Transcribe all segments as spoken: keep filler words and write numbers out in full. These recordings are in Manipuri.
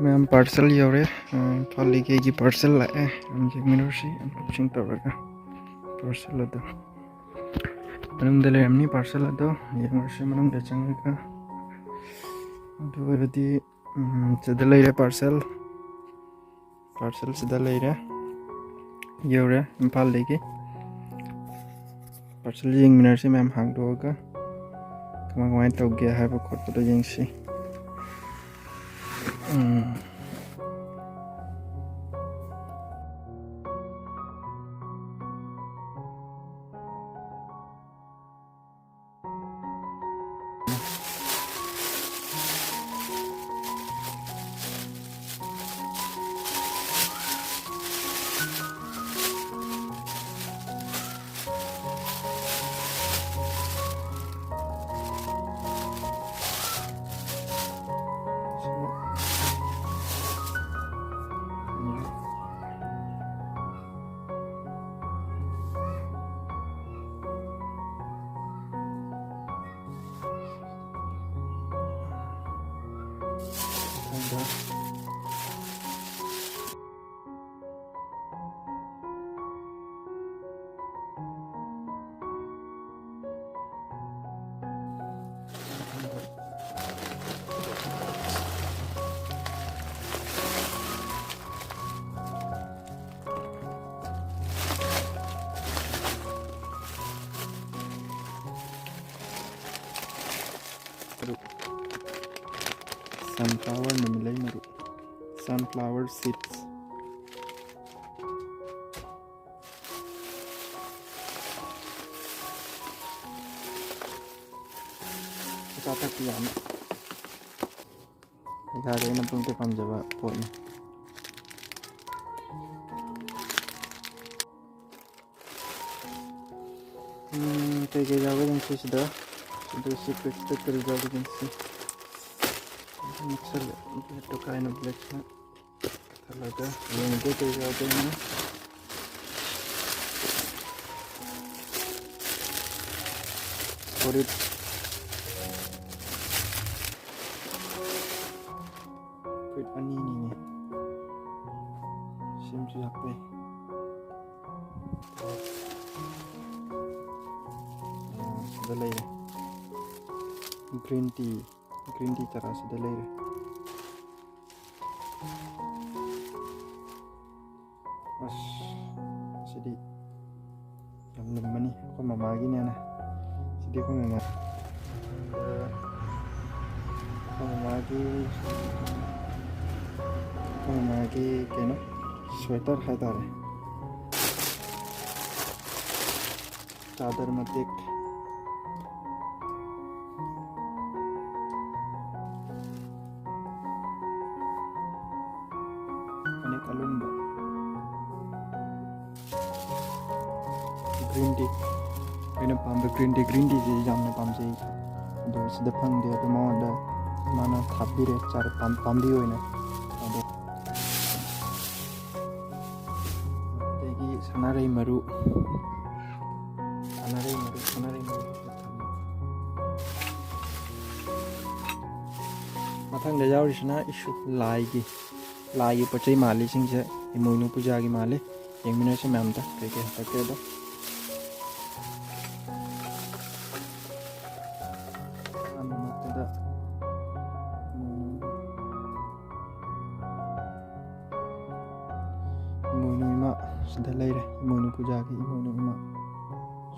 ꯃꯌꯥꯝ, parcel ꯌꯧꯔꯦ꯫ ꯑ, ꯏꯝꯐꯥꯜꯗꯒꯤ ꯑꯩꯒꯤ parcel ꯂꯥꯛꯑꯦ꯫ ꯌꯥꯝ ꯌꯦꯡꯃꯤꯟꯅꯔꯁꯤ unboxing ꯇꯧꯔꯒ꯫ Parcel ꯑꯗꯣ ꯃꯅꯨꯡꯗ ꯂꯩꯔꯝꯅꯤ꯫ Parcel ꯑꯗꯣ ꯌꯦꯡꯉꯨꯔꯁꯤ ꯃꯅꯨꯡꯗ ꯆꯪꯉꯒ꯫ ꯑꯗꯨ ꯑꯣꯏꯔꯗꯤ, ꯎꯝ, ꯁꯤꯗ ꯂꯩꯔꯦ parcel꯫ Parcel ꯁꯤꯗ ꯂꯩꯔꯦ꯫ ꯌꯧꯔꯦ ꯏꯝꯐꯥꯜꯗꯒꯤ꯫ Parcel ꯌꯦꯡꯃꯤꯟꯅꯔꯁꯤ ꯃꯌꯥꯝ, ꯍꯥꯡꯗꯣꯛꯑꯒ ꯀꯃꯥꯏ ꯀꯃꯥꯏꯅ ꯇꯧꯒꯦ ꯍꯥꯏꯕ ꯈꯣꯠꯄꯗꯣ ꯌꯦꯡꯁꯤ꯫ ꯎꯝ꯫ ꯃꯔꯨ꯫ Sunflower ꯅꯨꯃꯤꯠꯂꯩ ꯃꯔꯨ꯫ Sunflower seeds꯫ ꯑꯆꯥ ꯑꯊꯛꯀꯤ ꯌꯥꯝꯅ ꯍꯩꯈꯥꯁꯦ ꯑꯩꯅ ꯄꯨꯡꯄꯥꯝ ꯄꯥꯝꯖꯕ ꯄꯣꯠꯅꯤ꯫ ꯎꯝ, ꯀꯩꯀꯩ ꯌꯥꯎꯒꯦ ꯌꯦꯡꯁꯤ ꯁꯤꯗ꯫ ꯁꯤꯗ ꯁꯤ packꯇ ꯀꯔꯤ ꯌꯥꯎꯒꯦ ꯌꯦꯡꯁꯤ꯫ ꯅꯛꯁꯜꯂꯦ꯫ Blackꯇꯣ ꯀꯥꯏꯅ blackꯅ ꯀꯛꯊꯠꯂꯒ ꯌꯦꯡꯒꯦ ꯀꯩ ꯌꯥꯎꯗꯣꯏꯅꯣ꯫ ꯐꯨꯔꯤꯠ꯫ ꯑꯅꯤꯅꯤꯅꯦ꯫ ꯁꯤꯝꯁꯨ ꯌꯥꯛꯄꯩ꯫ ꯁꯤꯗ ꯂꯩꯔꯦ꯫ Green tea, green tea ꯆꯥꯔꯥ ꯁꯤꯗ ꯂꯩꯔꯦ꯫ ꯑꯁ, ꯁꯤꯗꯤ ꯌꯥꯝ ꯂꯨꯝꯃꯅꯤ꯫ ꯑꯩꯈꯣꯏ ꯃꯃꯥꯒꯤꯅꯦꯅ꯫ ꯁꯤꯗꯤ ꯑꯩꯈꯣꯏ ꯃꯃꯥ, ꯑꯩꯈꯣꯏ ꯃꯃꯥꯒꯤ, ꯑꯩꯈꯣꯏ ꯃꯃꯥꯒꯤ ꯀꯩꯅꯣ, sweater ꯍꯥꯏꯇꯥꯔꯦ꯫ ꯆꯥꯗꯔ ꯃꯇꯦꯛ꯫ ꯐꯅꯦꯛ ꯑꯂꯨꯝꯕ꯫ Green tea꯫ ꯑꯩꯅ ꯄꯥꯝꯕ green tea, green teaꯁꯦ ꯌꯥꯝꯅ ꯄꯥꯝꯖꯩ꯫ ꯑꯗꯣ ꯁꯤꯗ ꯐꯪꯗꯦ, ꯑꯗꯣ ꯃꯉꯣꯟꯗ ꯃꯥꯅ ꯊꯥꯕꯤꯔꯦ, ꯆꯥꯔ ꯄꯥꯝ-, ꯄꯥꯝꯕꯤ ꯑꯣꯏꯅ꯫ ꯑꯗꯣ ꯑꯗꯒꯤ ꯁꯅꯥꯔꯩ ꯃꯔꯨ, ꯁꯅꯥꯔꯩ ꯃꯔꯨ, ꯁꯅꯥꯔꯩ ꯃꯔꯨ꯫ ꯃꯊꯪꯗ ꯌꯥꯎꯔꯤꯁꯤꯅ ꯏꯁꯨ ꯂꯥꯏꯒꯤ, ꯂꯥꯏꯒꯤ ꯄꯣꯠ ꯆꯩ ꯃꯥꯜꯂꯤ꯫ ꯁꯤꯡꯁꯦ ꯏꯃꯣꯏꯅꯨ ꯄꯨꯖꯥꯒꯤ ꯃꯥꯜꯂꯤ꯫ ꯌꯦꯡꯃꯤꯟꯅꯁꯤ ꯃꯌꯥꯝꯗ ꯀꯩꯀꯩ ꯍꯥꯄꯛꯀꯦꯗꯣ꯫ ꯑꯍꯥꯟꯕꯃꯛꯇꯗ, ꯎꯝ, ꯏꯃꯣꯏꯅꯨ ꯏꯃꯥ ꯁꯤꯗ ꯂꯩꯔꯦ꯫ ꯏꯃꯣꯏꯅꯨ ꯄꯨꯖꯥꯒꯤ ꯏꯃꯣꯏꯅꯨ ꯏꯃꯥ꯫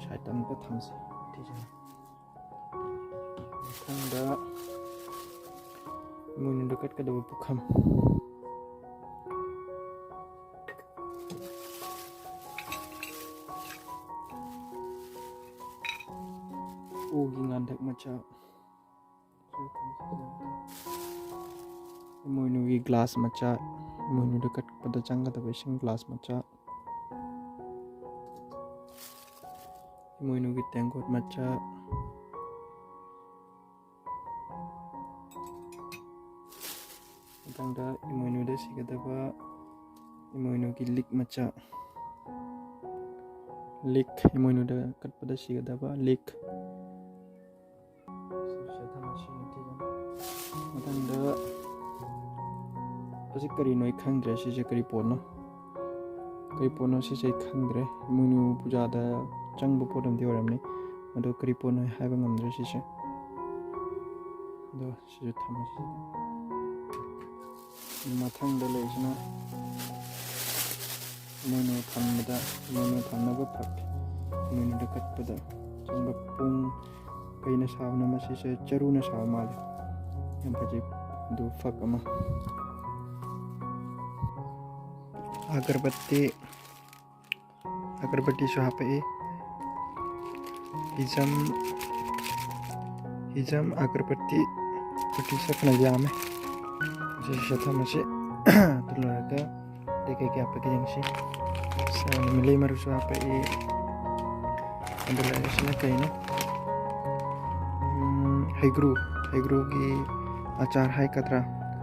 Side ꯑꯃꯗ ꯊꯝꯁꯤ꯫ ꯊꯤꯖꯤꯟ-, ꯃꯊꯪꯗ ꯏꯃꯣꯏꯅꯨꯗ ꯀꯠꯀꯗꯕ ꯄꯨꯈꯝ꯫ ꯎꯒꯤ ꯉꯥꯟꯗꯛ ꯃꯆꯥ꯫ ꯏꯃꯣꯏꯅꯨꯒꯤ glass ꯃꯆꯥ, ꯏꯃꯣꯏꯅꯨꯗ ꯀꯠꯄꯗ ꯆꯪꯒꯗꯕ ꯏꯁꯤꯡ glass ꯃꯆꯥ, ꯏꯃꯣꯏꯅꯨꯒꯤ ꯇꯦꯡꯀꯣꯠ ꯃꯆꯥ, ꯃꯊꯪꯗ ꯏꯃꯣꯏꯅꯨꯗ ꯁꯤꯒꯗꯕ ꯏꯃꯣꯏꯅꯨꯒꯤ ꯂꯤꯛ ꯃꯆꯥ, ꯂꯤꯛ, ꯏꯃꯣꯏꯅꯨꯗ ꯀꯠꯄꯗ ꯁꯤꯒꯗꯕ ꯂꯤꯛ꯫ ꯃꯊꯪꯗ ꯍꯧꯖꯤꯛ ꯀꯔꯤꯅꯣ ꯑꯩ ꯈꯪꯗ꯭ꯔꯦ꯫ ꯁꯤꯁꯦ ꯀꯔꯤ ꯄꯣꯠꯅꯣ, ꯀꯔꯤ ꯄꯣꯠꯅꯣ ꯁꯤꯁꯦ ꯑꯩ ꯈꯪꯗ꯭ꯔꯦ꯫ ꯏꯃꯣꯏꯅꯨ ꯄꯨꯖꯥꯗ ꯆꯪꯕ ꯄꯣꯠ ꯑꯃꯗꯤ ꯑꯣꯏꯔꯝꯅꯤ, ꯑꯗꯣ ꯀꯔꯤ ꯄꯣꯠꯅꯣ ꯑꯩ ꯍꯥꯏꯕ ꯉꯝꯗ꯭ꯔꯦ ꯁꯤꯁꯦ꯫ ꯑꯗꯣ ꯁꯤꯁꯨ ꯊꯝꯃꯁꯤ꯫ ꯃꯊꯪꯗ ꯂꯩꯔꯤꯁꯤꯅ ꯏꯃꯣꯏꯅꯨ ꯊꯝꯕꯗ, ꯏꯃꯣꯏꯅꯨ ꯊꯝꯅꯕ ꯐꯛ, ꯏꯃꯣꯏꯅꯨꯗ ꯀꯠꯄꯗ ꯆꯪꯕ ꯄꯣꯡ꯫ ꯀꯩꯅ ꯁꯥꯕꯅꯣ? ꯃꯁꯤꯁꯦ ꯆꯔꯨꯅ ꯁꯥꯕ ꯃꯥꯜꯂꯦ꯫ ꯌꯥꯝ ꯐꯖꯩ꯫ ꯑꯗꯨ ꯐꯛ ꯑꯃ꯫ ꯑꯒꯔꯕꯠꯇꯤ, ꯑꯒꯔꯕꯠꯇꯤꯁꯨ ꯍꯥꯞꯄꯛꯏ꯫ ꯍꯤꯖꯝ, ꯍꯤꯖꯝ, ꯑꯒꯔꯕꯠꯇꯤ, ꯕꯠꯇꯤꯁꯦ ꯐꯅ ꯌꯥꯝꯃꯦ꯫ ꯁꯤꯁꯨ ꯊꯝꯃꯁꯤ꯫ ꯑꯗꯨ ꯂꯣꯏꯔꯒ ꯑꯗꯩ ꯀꯩ ꯀꯩ ꯍꯥꯞꯄꯛꯀꯦ ꯌꯦꯡꯁꯤ꯫ ꯁ-, ꯅꯨꯃꯤꯠꯂꯩ ꯃꯔꯨꯁꯨ ꯍꯥꯞꯄꯛꯏ꯫ ꯑꯗꯨ ꯂꯩꯔꯤꯁꯤꯅ ꯀꯩꯅꯣ? ꯎꯝ, ꯍꯩꯒ꯭ꯔꯨ, ꯍꯩꯒ꯭ꯔꯨꯒꯤ ꯑꯆꯥꯔ ꯍꯥꯏꯒꯗ꯭ꯔꯥ,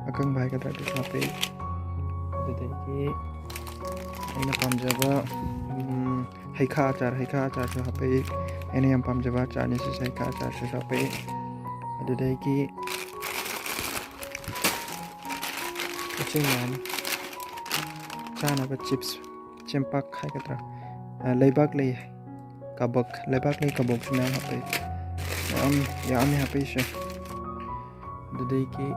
ꯑꯀꯪꯕ ꯍꯥꯏꯒꯗ꯭ꯔꯥ, ꯑꯗꯨꯁꯨ ꯍꯥꯞꯄꯛꯏ꯫ ꯑꯗꯨꯗꯒꯤ ꯑꯩꯅ ꯄꯥꯝꯖꯕ, ꯎꯝ, ꯍꯩꯈꯥ ꯑꯆꯥꯔ, ꯍꯩꯈꯥ ꯑꯆꯥꯔꯁꯨ ꯍꯥꯞꯄꯛꯏ꯫ ꯑꯩꯅ ꯌꯥꯝ ꯄꯥꯝꯖꯕ ꯑꯆꯥꯔꯅꯤ ꯁꯤꯁꯦ, ꯍꯩꯈꯥ ꯑꯆꯥꯔꯁꯤꯁꯨ ꯍꯥꯞꯄꯛꯏ꯫ ꯑꯗꯨꯗꯒꯤ ꯃꯆꯤꯡ ꯃꯌꯥꯝ ꯆꯥꯅꯕ ꯆꯤꯞꯁ, ꯆꯦꯡꯄꯥꯛ ꯍꯥꯏꯒꯗ꯭ꯔꯥ, ꯑ, ꯂꯩꯕꯥꯛ ꯂꯩ ꯀꯕꯛ, ꯂꯩꯕꯥꯛ ꯂꯩ ꯀꯕꯛꯁꯨ ꯃꯌꯥꯝ ꯍꯥꯞꯄꯛꯏ꯫ ꯌꯥꯝ ꯌꯥꯝꯃꯤ ꯍꯥꯞꯄꯛꯏꯁꯦ꯫ ꯑꯗꯨꯗꯒꯤ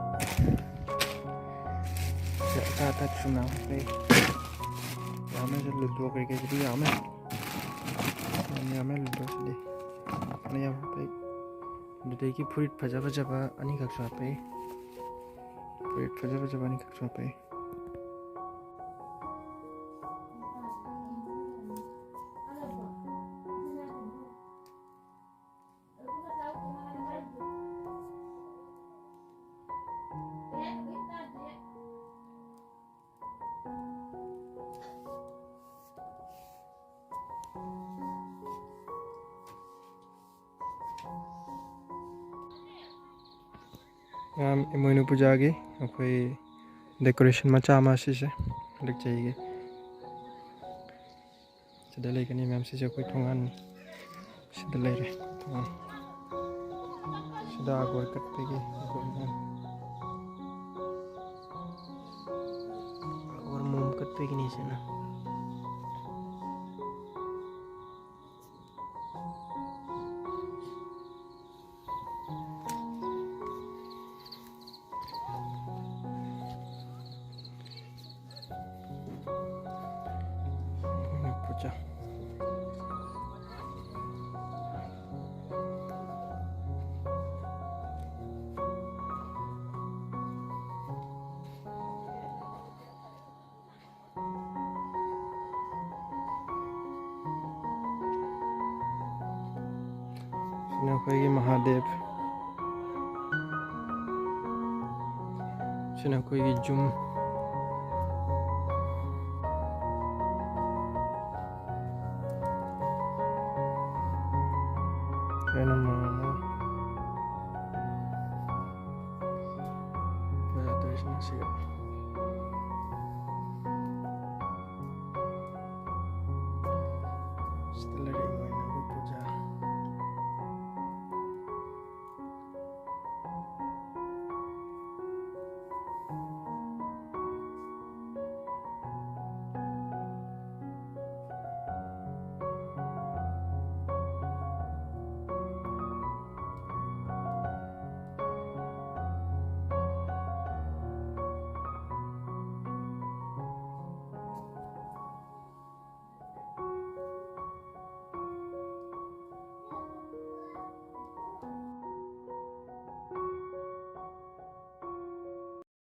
ꯑꯆꯥ ꯑꯊꯛꯁꯨ ꯃꯌꯥꯝ ꯍꯥꯞꯄꯛꯏ꯫ ꯌꯥꯝꯃꯦ, ꯂꯨꯗꯣ ꯀꯩꯀꯩꯁꯤꯗꯤ ꯌꯥꯝꯃꯦ꯫ ꯌꯥꯝ ꯌꯥꯝꯃꯦ ꯂꯨꯗꯣꯁꯤꯗꯤ꯫ ꯃꯌꯥꯝ ꯍꯥꯞꯄꯛꯏ꯫ ꯑꯗꯨꯗꯒꯤ ꯐꯨꯔꯤꯠ ꯐꯖ ꯐꯖꯕ ꯑꯅꯤꯈꯛꯁꯨ ꯍꯥꯞꯄꯛꯏ꯫ ꯐꯨꯔꯤꯠ ꯐꯖ ꯐꯖꯕ ꯑꯅꯤꯈꯛꯁꯨ ꯍꯥꯞꯄꯛꯏ꯫ ꯃꯌꯥꯝ ꯏꯃꯣꯏꯅꯨ ꯄꯨꯖꯥꯒꯤ ꯑꯩꯈꯣꯏ decoration ꯃꯆꯥ ꯑꯃ ꯁꯤꯁꯦ ꯍꯟꯗꯛ ꯆꯍꯤꯒꯤ꯫ ꯁꯤꯗ ꯂꯩꯒꯅꯤ ꯃꯌꯥꯝ, ꯁꯤꯁꯦ ꯑꯩꯈꯣꯏ ꯊꯣꯡꯒꯥꯟ꯫ ꯁꯤꯗ ꯂꯩꯔꯦ ꯊꯣꯡꯒꯥꯟ꯫ ꯁꯤꯗ ꯑꯒꯣꯔ ꯀꯠꯄꯒꯤ ꯑꯒꯣꯔ ꯃꯌꯥꯝ꯫ ꯁꯤꯒꯤꯅꯤ ꯁꯤꯅ꯫ ꯄꯨꯖꯥ꯫ ꯁꯤꯅ ꯑꯩꯈꯣꯏꯒꯤ ꯃꯍꯥꯗꯦꯕ꯫ ꯁꯤꯅ ꯑꯩꯈꯣꯏꯒꯤ ꯌꯨꯝ꯫